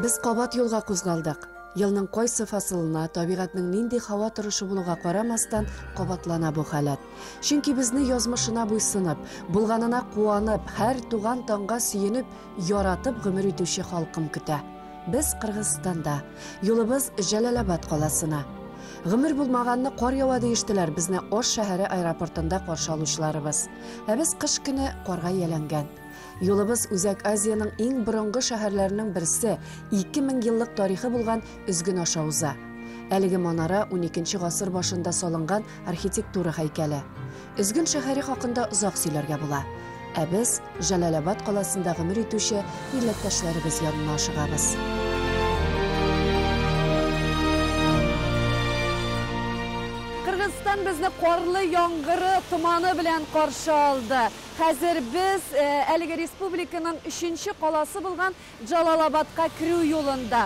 Без кабат юлга кузгалдык. Елның кайсы фасылына, табигатьнең нинди һава торышы булуга карамастан, кабатлана бу халәт. Чөнки безне язмышына буйсынып, булганына куанып, һәр туган таңга сөенеп, яратып гомер итүче халкым көтә. Без Кыргызстанда. Юлыбыз Җәләлабад каласына. Гомер булмаганны кар ява диештеләр безне Ош шәһәре аэропортында каршы алучыларыбыз. Ә без кыш көне карга ияләнгән. Юлыбыз Үзәк Азиянең иң борынгы шәһәрләренең берсе, 2000 еллык тарихы булган Өзген аша уза. Әлеге манара уникенче гасыр башында салынган архитектура һәйкәле. Өзген шәһәре хакында озак сөйләргә була. Ә без Җәләлабад каласында гомер итүче милләттәшләребез янына ашыгабыз. Кыргызстан безне карлы яңгыры, томаны белән каршы алды. Хәзер без әлеге республиканың өченче каласы булган Джалалабадка керү юлында.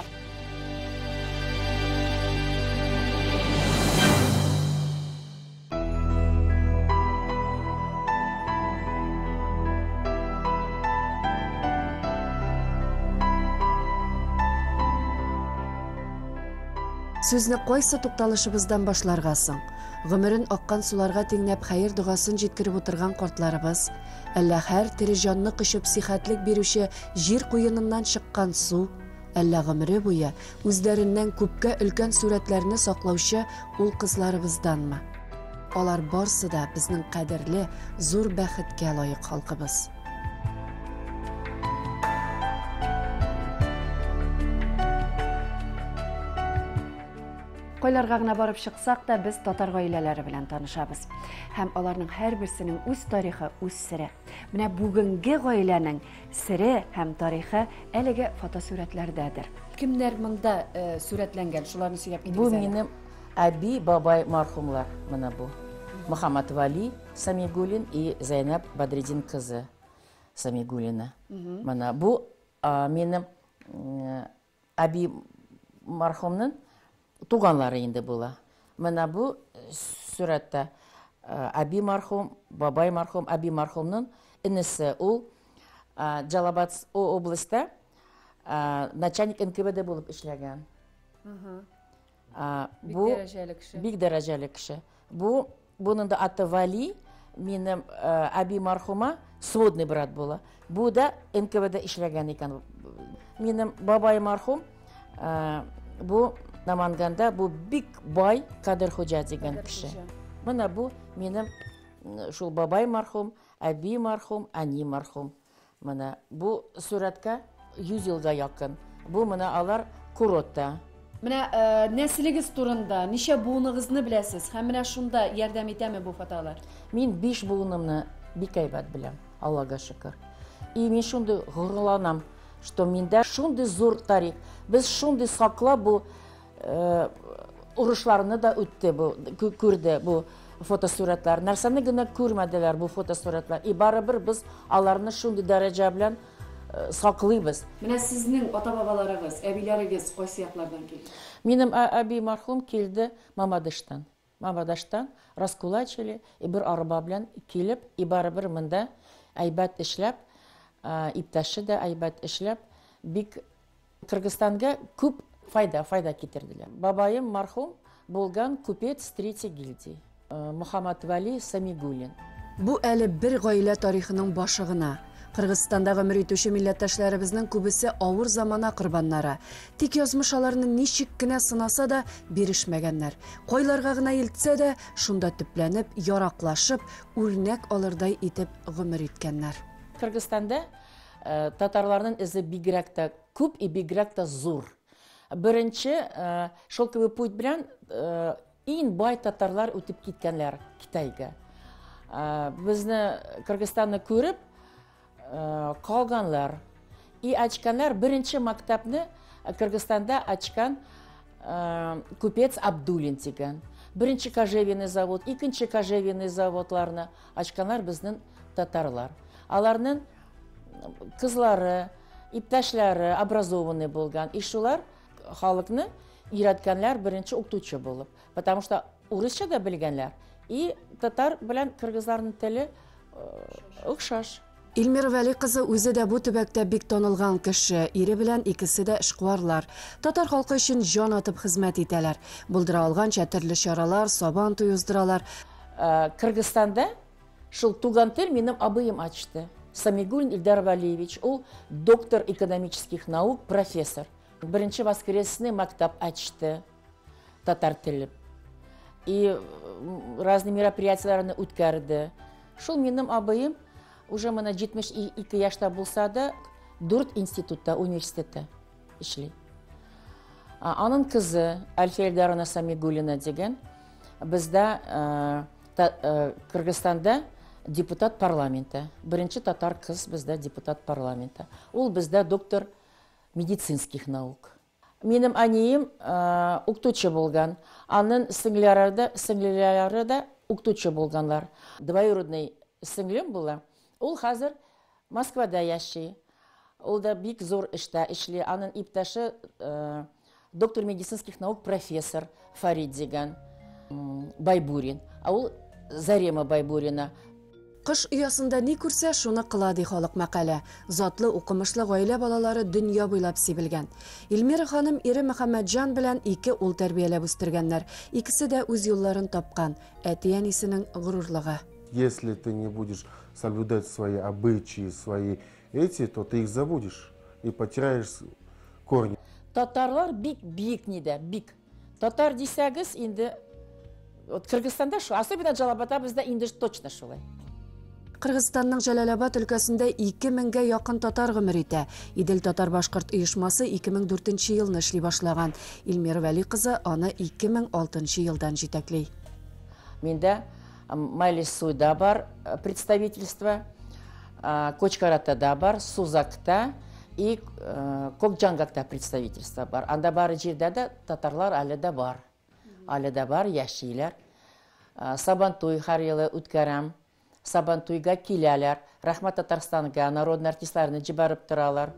Сүзне кайсы тукталышыбыздан башларга соң? Гомерен аккан суларга тиңнәп хәер догасын җиткереп утырган картларыбыз, әллә һәр тере җанны кочып сихәтлек бирүче җир куеныннан чыккан су, әллә гомере буе үзләреннән күпкә өлкән сурәтләрне саклаучы ул-кызларыбызданмы? Алар барсы да безнең кадерле, зур бәхеткә лаек халкыбыз. Кайларга гына барып чыксак та, без татар гаиләләре белән танышабыз. Һәм аларның һәрберсенең үз тарихы, үз сере. Менә бүгенге гаиләнең сере һәм тарихы әлеге фотосурәтләрдәдер. Кемнәр монда э, сурәтләнгән? Шуларны сөйләп китегез Бу минем әби, бабай мархумлар. Менә бу. Мөхәммәт Вали Самигуллин и Зәйнәб Бадретдин кызы Самигуллина. Менә бу минем Әби мархумның туганлары инде була. Менә бу сурәттә әби мархум, бабай мархум, әби мархумның энесе. Ул Джалабад областьта начальник НКВД булып эшләгән. Бик дәрәҗәле кеше. Бик дәрәҗәле кеше. Бу буның да аты Вали, минем әби мархума сводный брат була. Бу да НКВД эшләгән икән. Минем бабай мархум бу Наманганда бу бик бай Кадыр Хуҗа дигән кеше. Менә бу минем шул бабай мархум, әби мархум, әни мархум. Менә бу сурәткә 100 елга якын. Бу менә алар курортта. Менә нәселегез турында ничә буыныгызны беләсез һәм менә шунда ярдәм итәме бу фотолар? Мин биш буынымны бик әйбәт беләм, Аллага шөкер. И мин шундый горурланам, что миндә шундый зур тарих. Без шундый саклап бу Орышларны да үтте бу, күрде бу фотосурәтләр. Нәрсәне генә күрмәделәр бу фотосурәтләр. И барыбер без аларны шундый дәрәҗә белән саклыйбыз. Менә сезнең ата-бабаларыгыз, әбиләрегез кайсы яклардан килде? Минем әби мәрхүм килде Мамадыштан. Мамадаштан раскулачили и бер арба белән килеп, и барыбер монда әйбәт эшләп, иптәше дә әйбәт эшләп, бик Кыргызстанга күп файда, файда китерделәр. Бабаем мархум булган купец третьей гильдии, Мөхәммәтвәли Самигуллин. Бу әле бер гаилә тарихының башы гына. Кыргызстанда гомер итүче милләттәшләребезнең күбесе авыр замана корбаннары. Тик язмыш аларны ничек кенә сынаса да, бирешмәгәннәр. Кайларга гына илтсә дә, шунда төпләнеп, яраклашып, үрнәк алырдай итеп гомер иткәннәр. Кыргызстанда Татарларның эзе бигрәк тә күп и бигрәк тә зур. Беренче шелковый путь белән иң бай татарлар үтеп киткәннәр Китайга. Безне Кыргызстанны күреп калганлар. И ачканнар беренче мәктәпне Кыргызстанда ачкан купец Абдуллин дигән. Беренче кожевенный завод, икенче кожевенный заводларны ачканнар безнең татарлар. Аларның кызлары, иптәшләре образованный булган. И шулар халыкны өйрәткәннәр беренче укытучы булып. Потому что урысча да белгәннәр. И татар белән кыргызларның теле охшаш. Эльмира Вәли кызы үзе дә бу төбәктә бик танылган кеше. Ире белән икесе дә эшкуарлар. Татар халкы өчен җан атып хезмәт итәләр. Булдыра алганча төрле чаралар, сабан туй уздыралар. Кыргызстанда шул Туган тел минем абыем ачты. Самигуллин Ильдар Валиевич, ул доктор экономических наук, профессор. Беренче воскресный мәктәп ачты татар теле. И разные мероприятияләрне үткәрде. Шул минем абыем уже менә 72 яшьтә булса да, дүрт институтта, университетта эшли. Аның кызы Альфия Ильдаровна Самигуллина дигән бездә Кыргызстанда депутат парламента. Беренче татар кыз бездә депутат парламента. Ул бездә доктор медицинских наук. Минем әнием укытучы булган. Аның сеңлеләре дә укытучы булганнар. Двоюродный сеңлем була. Ул хәзер Москвада яши. Ул да бик зур эштә эшли. Аның иптәше доктор медицинских наук, профессор Фарид дигән Байбурин. А ул Зарема Байбурина. Кыш оясында ни күрсә, шуны кыла, ди халык мәкале. Затлы укымышлы гаилә балалары дөнья буйлап сибелгән. Эльмира ханым ире Мөхәммәтҗан белән ике ул тәрбияләп үстергәннәр. Икесе дә үз юлларын тапкан. Әти-әнисенең горурлыгы. Если ты не будешь соблюдать свои обычаи, свои эти, то ты их забудешь и потеряешь корни. Татарлар бик биек нидә, бик. Татар дисәгез инде, вот Кыргызстанда шу, особенно Джалал-Абадта бездә инде точно шулай. Кыргызстанның Җәләлабад өлкәсендә 2000гә якын татар гомер итә. Идел татар башкорт оешмасы 2004 елны эшли башлаган. Эльмира Вәли кызы аны 2006 елдан җитәкли. Миндә Майлы-Суйда бар представительство, Кочкар-Атада бар, Сузакта и Кок-Джангакта представительство бар. Анда бары җирдә дә татарлар әле дә бар. Әле дә бар, яшиләр. Сабантуй һәр елы үткәрәм. Сабантуйга киләләр. Рәхмәт Татарстанга, народный артистларны җибәреп торалар.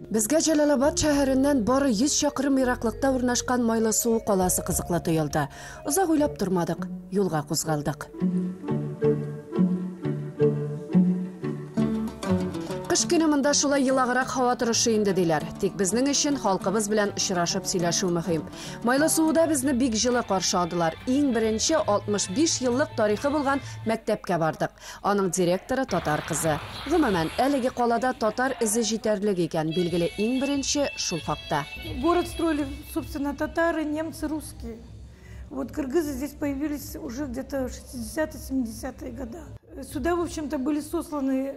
Безгә Җәләлабад шәһәреннән бары 100 чакрым ераклыкта урнашкан Майлы Суы каласы кызыклы тоелды. Озак уйлап тормадык, юлга кузгалдык. Кыш көне монда шулай елаграк һава торышы инде диләр. Тик безнең өчен халкыбыз белән очрашып сөйләшү мөһим. Майлы Суыда безне бик җылы каршы алдылар. Иң беренче 65 еллык тарихы булган мәктәпкә бардык. Аның директоры татар кызы. Гомумән, әлеге калада татар эзе җитәрлек икән, билгеле иң беренче шул хакта. Город строили, собственно, татары, немцы, русские. Вот кыргызы здесь появились уже где-то в 60-70-е годы. Сюда, в общем-то, были сосланы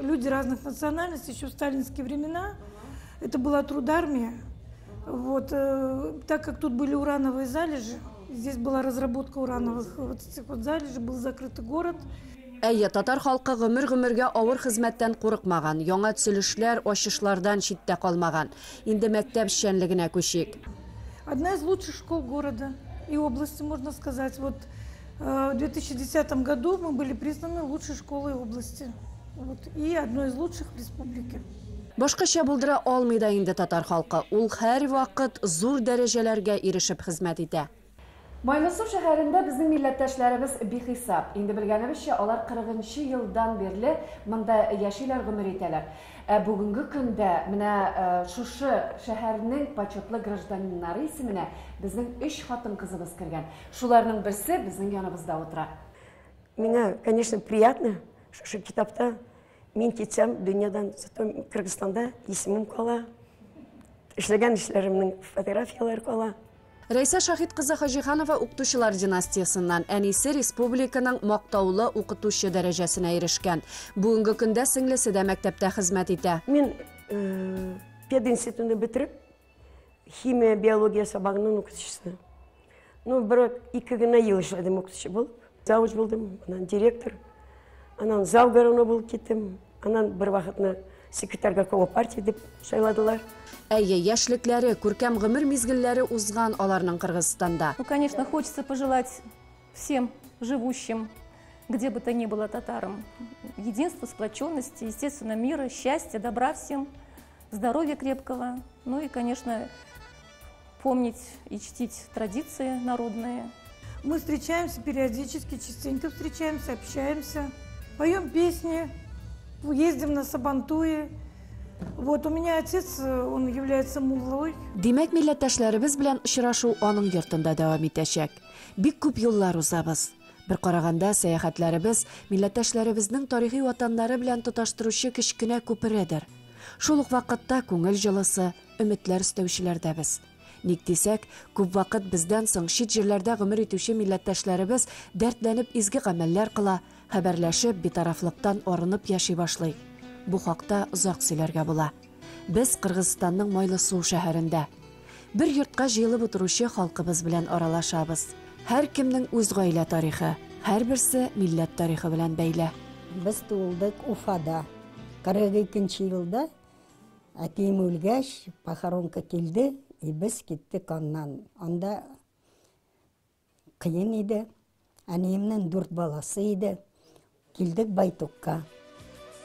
люди разных национальностей еще в сталинские времена. Это была трудармия. Вот, так как тут были урановые залежи, здесь была разработка урановых вот этих вот залежей, был закрытый город. Әйе, татар халкы гомер-гомергә авыр хезмәттән курыкмаган, яңа төзелешләр, ачышлардан читтә калмаган. Инде мәктәп эшчәнлегенә күчик. Одна из лучших школ города и области, можно сказать. Вот в 2010 году мы были признаны лучшей школой области. Вот, и одной из лучших в республике. Башкача булдыра алмый да инде татар халкы. Ул һәр вакыт зур дәрәҗәләргә ирешеп хезмәт итә. Майлы-Су шәһәрендә безнең милләттәшләребез бихисап. Инде белгәнебезчә, алар 40 елдан бирле монда яшиләр, гомер итәләр. Ә бүгенге көндә менә шушы шәһәрнең почетлы гражданиннары исеменә безнең 3 хатын-кызыбыз кергән. Шуларның берсе безнең яныбызда утыра. Миңа, конечно, приятно, шушы китапта мин китсәм дөньядан, зато Кыргызстанда исемем кала, эшләгән эшләремнең фотографияләре кала. Рәйсә Шахид кызы Хаҗиханова укытучылар династиясеннән, әнисе республиканың мактаулы укытучы дәрәҗәсенә ирешкән. Бүгенге көндә сеңлесе дә мәктәптә хезмәт итә. Мин пединститутны бетереп, химия, биология сабагының укытучысы. Ну, бер ике генә ел эшләдем укытучы булып. Завуч булдым, аннан директор, аннан завгородно булып киттем, аннан бер вакытны секретарь горкома партии дип сайладылар. Әйе, яшьлекләре, күркәм гомер мизгелләре узган аларның Кыргызстанда. Ну, конечно, хочется пожелать всем живущим, где бы то ни было татарам, единства, сплоченности, естественно, мира, счастья, добра всем, здоровья крепкого. Ну и, конечно, помнить и чтить традиции народные. Мы встречаемся периодически, частенько встречаемся, общаемся, поем песни, Ездим на Сабантуи. Вот у меня отец, он является муллой. Димәк, милләттәшләребез белән очрашу аның йортында дәвам итәчәк. Бик күп юллар узабыз. Бер караганда, сәяхәтләребез милләттәшләребезнең тарихи ватаннары белән тоташтыручы кечкенә күпередер. Шул ук вакытта күңел җылысы, өметләр өстәүчеләр дә без. Ник дисәк, күп вакыт бездән соң чит җирләрдә гомер итүче милләттәшләребез дәртләнеп изге гамәлләр кыла, хәбәрләшеп, битарафлыктан арынып яши башлый. Бу хакта озак сөйләргә була. Без Кыргызстанның Майлы Су шәһәрендә. Бер йортка җыелып утыручы халкыбыз белән аралашабыз. Һәркемнең үз гаилә тарихы, һәрберсе милләт тарихы белән бәйле. Без туылдык Уфада. 42 елда әтием үлгәч, похоронка килде, и без киттек аннан. Анда кыен иде. Әниемнең дүрт баласы иде. Килдек Байтукка.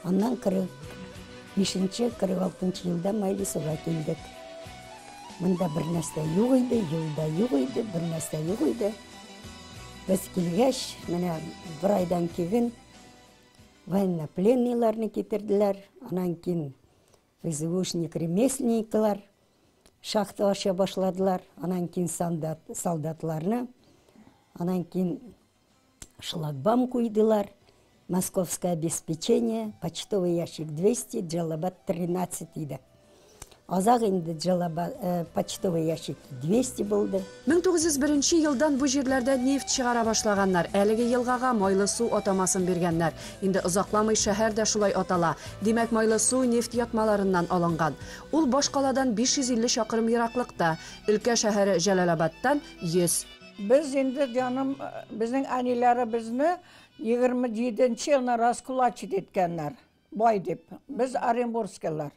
Аннан 45-нче, 46 елда Майлысуга килдек. Монда бер нәрсә юк иде, юл да юк иде, бер нәрсә юк иде. Без килгәч, менә бер айдан киген военнопленныйларны китерделәр. Аннан кин ФСБшник, ремесленниклар шахта ача башладылар. Аннан кин солдатларны, аннан кин шлагбаум куйдылар. Московское обеспечение, почтовый ящик 200, Джалабад 13 иде. Азак инде Джалабад, почтовый ящик 200 булды. 1901 елдан бу җирләрдә нефть чыгара башлаганнар. Әлеге елгага Майлы су атамасын биргәннәр. Инде озакламый шәһәр дә шулай атала. Димәк, Майлы су нефть ятмаларыннан алынган. Ул башкаладан 550 чакрым ераклыкта, өлкә шәһәре Җәләлабадтан 100. Без инде, җаным, безнең әниләребезне 27 елны раскулачить иткәннәр. Бай дип. Без оренбургскийлар.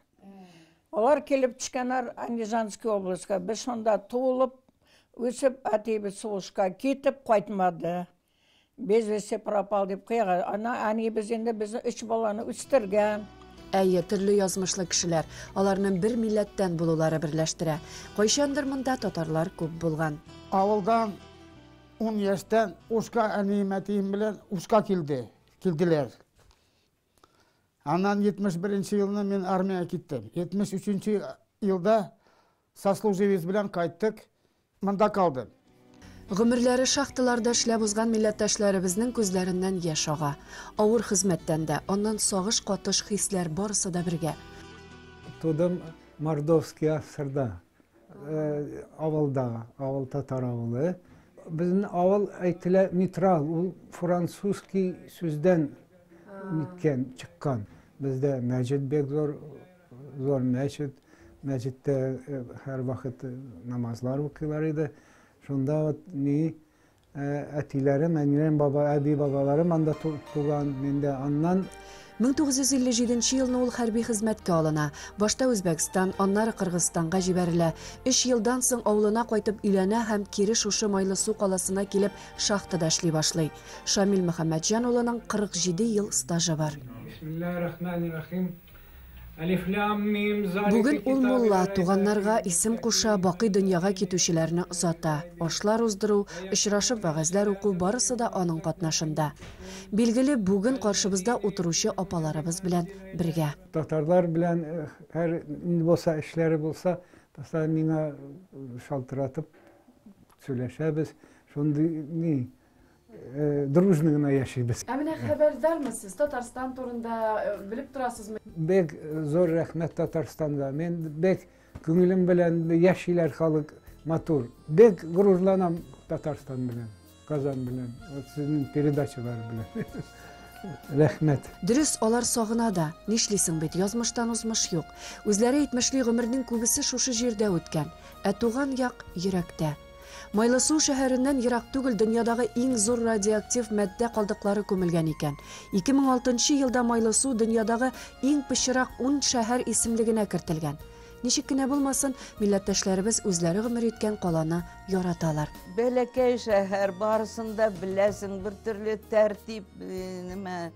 Алар килеп төшкәннәр Андижанский областька. Без шунда туылып, үсеп, әтиебез сугышка китеп кайтмады. Без вести пропал дип куяга. Ана әниебез инде безне өч баланы үстергән. Әйе, төрле язмышлы кешеләр. Аларның бер милләттән булулары берләштерә. Кайчандыр монда татарлар күп булган. Авылдан 10 яшьтән Ушка әнием, әтием белән Ушка килде, килделәр. Аннан 71 елны мин армиягә киттем. 73 елда сослуживец белән кайттык, монда калдым. Гомерләре шахталарда эшләп узган милләттәшләребезнең күзләреннән яшь ага. Авыр хезмәттән дә, аннан сагыш катыш хисләр барысы да бергә. Тудым Мордовский АССРда, авылда, авыл татар авылы. Безнең авыл әйтелә Митрал, ул французский сүздән ниткән, чыккан. Бездә мәчет бик зур, зур мәчет. Мәчеттә һәр вакыт намазлар укыйлар иде. Шунда вот ни әтиләрем, әниләрем, баба, әби бабаларым анда туган, мин дә аннан. 1957 елны ул хәрби хезмәткә алына. Башта Үзбәкстан, аннары Кыргызстанга җибәрелә. Өч елдан соң авылына кайтып өйләнә һәм кире шушы Майлы су каласына килеп шахтада эшли башлый. Шамил Мөхәммәтҗан улының 47 ел стажы бар. Бисмиллаһир-рахманир-рахим. Әлиф лам мим залика Бүген ул китабы мулла, ла райба туганнарга фиһи. исем куша, бакый дөньяга китүчеләрне озата. Ашлар уздыру, очрашып вәгазьләр уку барысы да аның катнашында. Билгеле, бүген каршыбызда утыручы апаларыбыз белән бергә. Татарлар белән һәр нинди булса эшләре булса, постоянно миңа шалтыратып сөйләшәбез. Шундый ни дружно гына яшибез. Ә менә хәбәрдармы сез Татарстан турында, белеп торасызмы? Бик зур рәхмәт Татарстанга. Мин бик күңелем белән яшиләр халык матур. Бик горурланам Татарстан белән, Казан белән, вот сезнең передачалар белән. Рәхмәт. Дөрес, алар сагына да. Нишлисең бит, язмыштан узмыш юк. Үзләре әйтмешли, гомернең күбесе шушы җирдә үткән. Ә туган як йөрәктә. Майлы су шәһәреннән ерак түгел дөньядагы иң зур радиоактив матдә калдыклары күмелгән икән. 2006 елда Майлы су дөньядагы иң пычрак 10 шәһәр исемлегенә кертелгән. Ничек кенә булмасын, милләттәшләребез үзләре гомер иткән каланы яраталар. Бәләкәй шәһәр, барысын да беләсең, бер төрле тәртип, нәмә.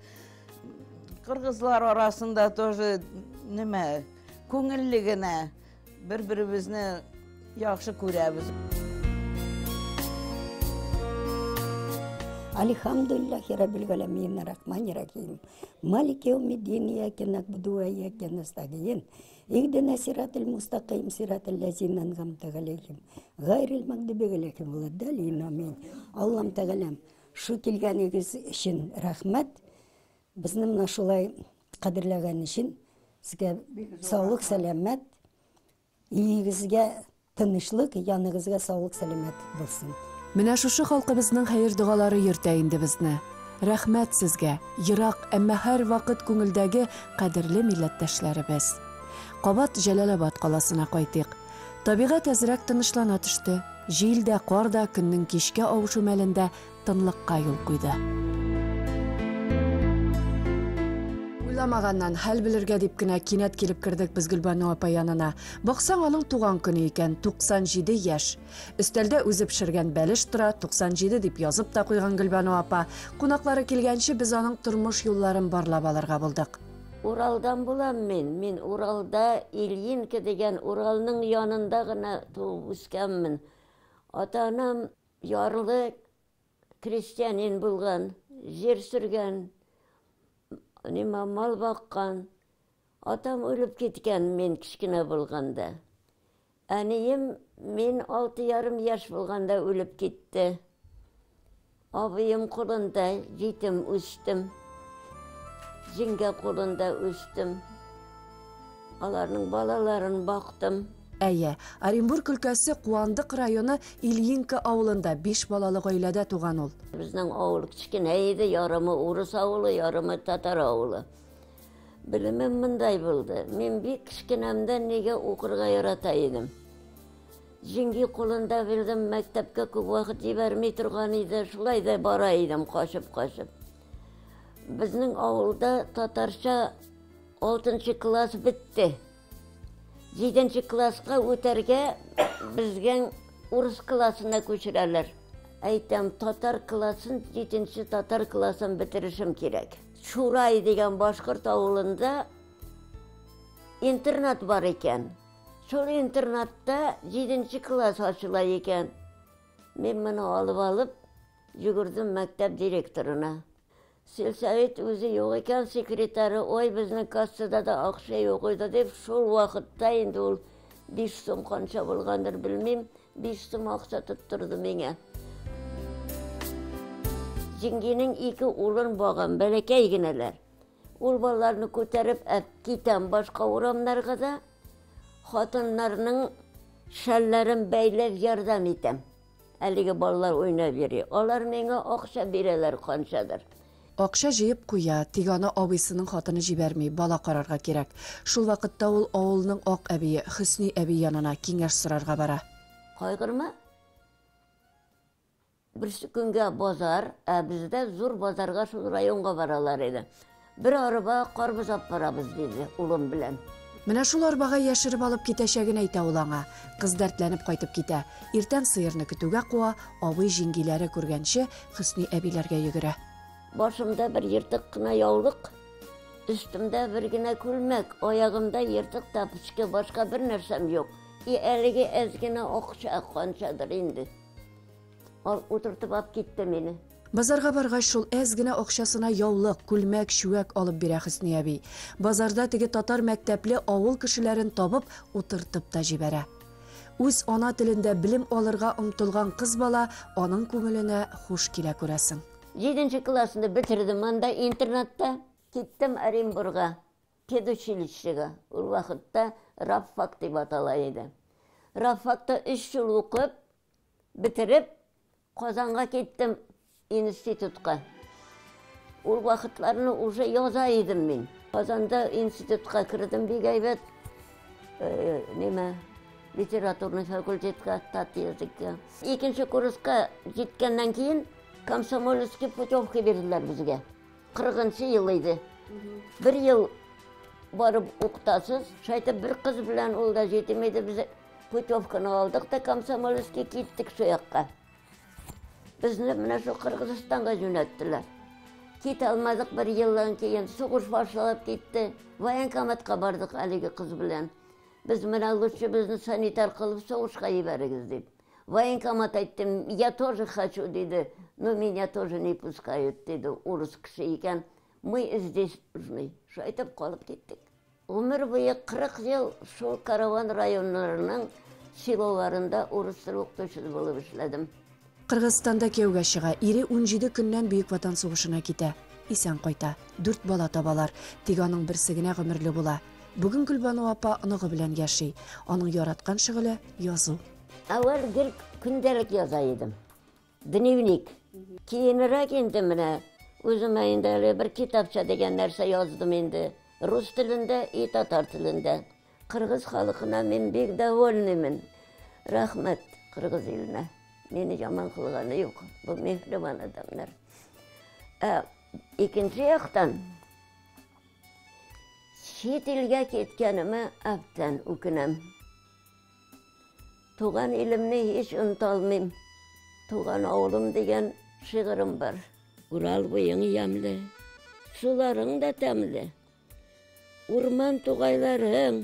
Кыргызлар арасында тоже нәмә, күңелле генә бер-беребезне яхшы күрәбез. Альхамдулиллахи раббил галәмин, рахмани рахим. Малики яумиддин, ияке нагбуду ва ияке настагин. Ихдина сиратал мустаким, сиратал лазина ангамта галейхим, гайрил магдуби галейхим валаддалин, амин. Аллам Тәгаләм, шу килгәнегез өчен рәхмәт. Безне менә шулай кадерләгән өчен сезгә саулык, сәламәт, өегезгә тынычлык, яныгызга саулык, сәламәтлек булсын. Менә шушы халкыбызның хәер-догалары йөртә инде безне. Рәхмәт сезгә, ерак, әмма һәрвакыт күңелдәге кадерле милләттәшләребез. Кабат Җәләлабад каласына кайтыйк. Табигать әзрәк тынычлана төште. Җил дә, кар да көннең кичкә авышу мәлендә тынлыкка юл куйды. Уйламаганнан, хәл белергә дип кенә кинәт килеп кердек без Гөлбану апа янына. Баксаң, аның туган көне икән, 97 яшь. Өстәлдә үзе пешергән бәлеш тора, 97 дип язып та куйган Гөлбану апа. Кунаклары килгәнче без аның тормыш юлларын барлап алырга булдык. Уралдан булам мин. Мин Уралда, Ильинка дигән Уралның янында гына туып үскәнмен. Ата-анам ярлы крестьянин булган, җир сөргән, нима мал баккан. Атам үлеп киткән мин кечкенә булганда. Әнием мин 6,5 яшь булганда үлеп китте. Абыем кулында җитем үстем. Җиңгә кулында үстем. Аларның балаларын бактым. Әйе, Оренбург өлкәсе Куандык районы Ильинка авылында биш балалы гаиләдә туган ул. Безнең авыл кечкенә иде, ярымы урыс авылы, ярымы татар авылы. Белемем мондай булды. Мин бик кечкенәмдән нигә укырга ярата идем. Җиңги кулында бирдем, мәктәпкә күп вакыт җибәрми торган иде, шулай да бара идем качып-качып. Безнең авылда татарча алтынчы класс бетте. Җиденче класска үтәргә безгә урыс классына күчерәләр. Әйтәм, татар классын, җиденче татар классын бетерешем кирәк. Чурай дигән башкорт авылында интернат бар икән. Шул интернатта җиденче класс ачыла икән. Мин моны алып-алып йөгердем мәктәп директорына. Сельсовет үзе юк икән, секретаре, ой, безнең кассада да акча юк иде дип, шул вакытта инде ул 5 сум канча булгандыр, белмим, 5 сум акча тоттырды миңа. Җиңгинең ике улын багам, бәләкәй генәләр. Ул балаларны күтәреп әп китәм башка урамнарга да, хатыннарның шәлләрен бәйләп ярдәм итәм. Әлеге балалар уйнап йөри. Алар миңа акча бирәләр канчадыр. Акча җыеп куя, тик аны абыйсының хатыны җибәрми, бала карарга кирәк. Шул вакытта ул авылның ак әбие, Хөсни әби янына киңәш сорарга бара. Кайгырма. Берсе көнгә базар, ә бездә зур базарга шул районга баралар иде. Бер арба карбыз алып барабыз, диде улым белән. Менә шул арбага яшереп алып китәчәген әйтә ул аңа. Кыз дәртләнеп кайтып китә. Иртән сыерны көтүгә куа, абый-җиңгиләре күргәнче, Хөсни әбиләргә йөгерә. Башымда бер ертык кына яулык, өстемдә бер генә күлмәк, аягымда ертык тапочка, башка бер нәрсәм юк. И әлеге әз генә акча канчадыр инде. Ал, утыртып алып китте мине. Базарга баргач, шул әз генә акчасына яулык, күлмәк, чүәк алып бирә Хөсни әби. Базарда теге татар мәктәпле авыл кешеләрен табып, утыртып та җибәрә. Үз ана телендә белем алырга омтылган кыз бала аның күңеленә хуш килә, күрәсең. Җиденче классны бетердем анда интернатта. Киттем Оренбурга, педучилищега. Ул вакытта рабфак дип атала иде. Рабфакта өч ел укып, бетереп, Казанга киттем институтка. Ул вакытларны уже яза идем мин. Казанда институтка кердем бик әйбәт. Э, нимә, литературный факультетка, тат языкка. Икенче курска җиткәннән кейен комсомольский путевка бирделәр безгә. 40 ел иде. Бер ел барып укытасыз. Шайтып бер кыз белән ул да җитим иде. Без путевканы алдык та комсомольский киттек шул якка. Безне менә шул Кыргызстанга юнәттеләр. Китә алмадык бер елдан кейін сугыш башланып китте. Военкоматка бардык әлеге кыз белән. Без менә лучше безне санитар кылып сугышка җибәрегез дип. Военкомат әйттем, я тоже хочу, диде, но меня тоже не пускают, диде, урыс кеше икән. Мы здесь нужны. Шулай итеп калып киттек. Гомер буе 40 ел шул Караван районнарының селоларында урыс теле укытучысы булып эшләдем. Кыргызстанда кияүгә чыга. Ире 17 көннән Бөек Ватан сугышына китә. Исән кайта. Дүрт бала табалар. Тик аның берсе генә гомерле була. Бүген Гөлбану апа оныгы белән яши. Аның яраткан шөгыле, язу. Әүвәл гел көндәлек яза идем. Дневник. Кейенрәк инде менә үземә инде әле бер китапча дигән нәрсә яздым инде. Рус телендә и татар телендә. Кыргыз халкына мин бик довольныймын. Рәхмәт кыргыз иленә. Мине яман кылганы юк. Бу миһрибан адамнар. Ә икенче яктан чит илгә киткәнемә әбдән үкенәм. Туган илемне һич оныта алмыйм. Туган авылым дигән шигырем бар. Урал буең ямьле, суларың да тәмле. Урман тугайларың,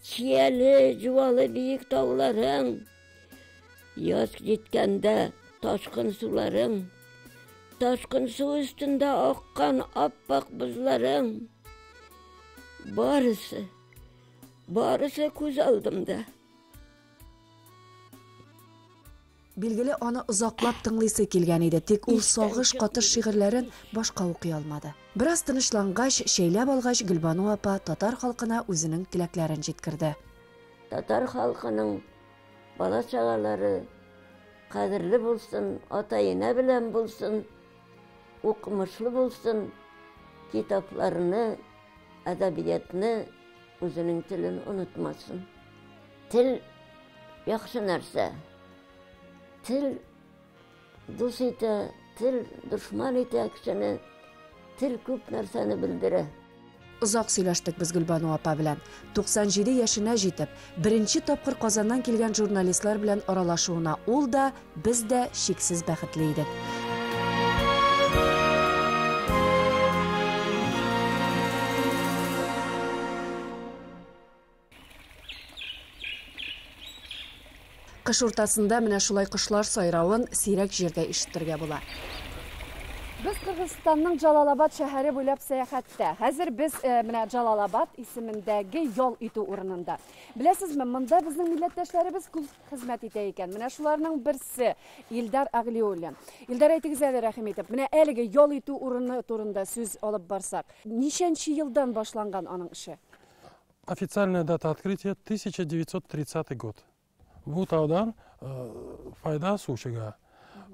чияле, жуалы биек тауларың. Яз җиткәндә ташкын суларың, ташкын су өстендә аккан ап-ак бозларың. Барысы, барысы күз алдымда. Билгеле, аны озаклап тыңлыйсы килгән иде, тик ул сагыш катыш шигырьләрен башка укый алмады. Бераз тынычлангач, чәйләп алгач, Гөлбану апа татар халкына үзенең теләкләрен җиткерде. Татар халкының бала-чагалары кадерле булсын, ата-инә белән булсын, укымышлы булсын, китапларны, әдәбиятны, үзенең телен онытмасын. Тел яхшы нәрсә. Тел дус итә, тел дошман итә кешене. Тел күп нәрсәне белдерә. Озак сөйләштек без Гөлбану апа белән. 97 яшенә җитеп, беренче тапкыр Казаннан килгән журналистлар белән аралашуына ул да, без дә чиксез бәхетле идек. Кыш уртасында менә шулай кошлар сайравын сирәк җирдә ишетергә була. Без Кыргызстанның Джалалабад шәһәре буйлап сәяхәттә. Хәзер без э, менә Джалалабад исемендәге ял итү урынында. Беләсезме, монда безнең милләттәшләребез күп хезмәт итә икән. Менә шуларның берсе Илдар Аглиуллин. Илдар, әйтегез әле, рәхим итеп, менә әлеге ял итү урыны турында сүз алып барсак, ничәнче елдан башланган аның эше? Официальная дата открытия 1930 год. Бу таудан файда су чыга.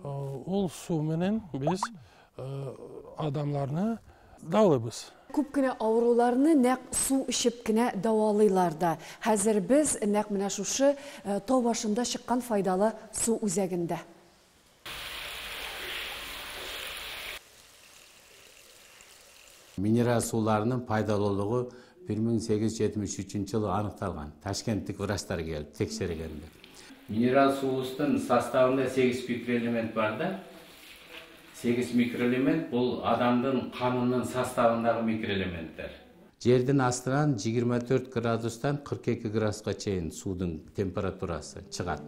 Ул су менен без адамларны дәвалыйбыз. Күп кенә авыруларны нәкъ су эчеп кенә дәвалыйлар да. Хәзер без нәкъ менә шушы тау башында чыккан файдалы су үзәгендә. Минерал сууларынын пайдалуулугу 1873 жылы аныкталган. Ташкенттик врачтар келип текшергенде. Минерал суубуздун составында 8 микроэлемент бар да. 8 микроэлемент бул адамдын канынын составындагы микроэлементтер. Жердин астынан 24 градустан 42 градуска чейин суунун температурасы чыгат.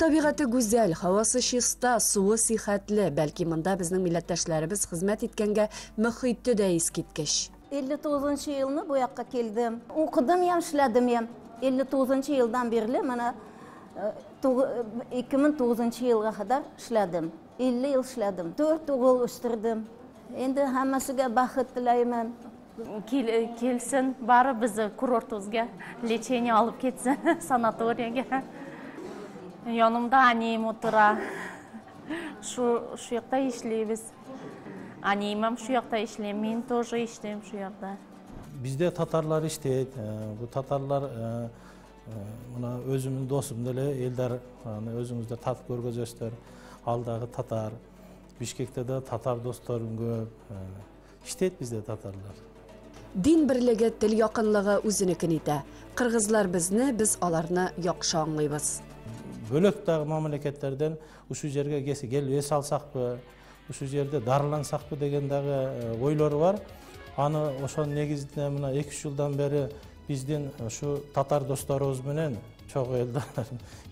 Табигате гүзәл, һавасы чиста, суы сихәтле. Бәлки монда безнең милләттәшләребез хезмәт иткәнгә мөхите дә искиткеч. 59 нчы елны бу якка килдем. Укыдым ям, эшләдем ям. 59 нчы елдан бирле менә 2009 нчы елга кадәр эшләдем. 50 ел эшләдем. Дүрт угыл үстердем. Инде һәммәсегә бәхет теләймен. Келсин, бары биzni курортыбызга лечение алып кетсин, санаториягә. Янымда әнием утыра. Шу шу якта эшлибез. Әнием һәм шу якта эшли, мин тоже эшлим шу якта. Бизде татарлар иштейт. Бу татарлар мына өзүмдүн досум деле Элдар, аны өзүңүз да татып көргөзөсүздөр. Ал дагы татар. Бишкекте да татар досторум көп. Иштейт бизде татарлар. Дин берлеге, тел якынлыгы үзенекен итә. Кыргызлар безне, без аларны яхшы аңлыйбыз. Бөлөк дагы мамлекеттерден ушул жерге келип эс алсакпы, ушул жерде дарылансакпы деген дагы ойлору бар. Аны ошонун негизинде мына 2-3 жылдан бери Биздин ушу татар досторубуз менен чогуу Элдар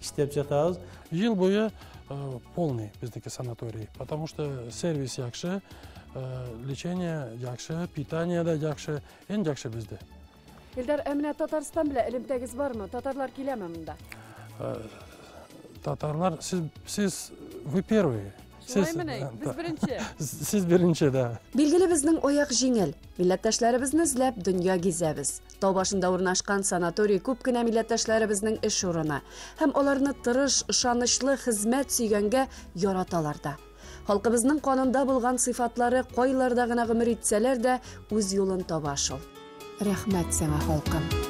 иштеп жатабыз. Жыл бою полный биздики санаторий, потому что сервис жакшы, лечение жакшы, питание да жакшы, эң жакшы бизде. Элдар, ә менә Татарстан белән элемтәгез бармы? Татарлар киләме монда? Татарлар, сез, вы первые. Шулаймыни? Без беренче. Сез беренче, да. Билгеле, безнең аяк җиңел. Милләттәшләребезне эзләп дөнья гизәбез. Тау башында урнашкан санаторий күп кенә милләттәшләребезнең эш урыны. Һәм аларны тырыш, ышанычлы, хезмәт сөйгәнгә яраталар да. Халкыбызның канында булган сыйфатлары кайларда гына гомер итсәләр дә, үз юлын таба шул. Рәхмәт сиңа, халкым.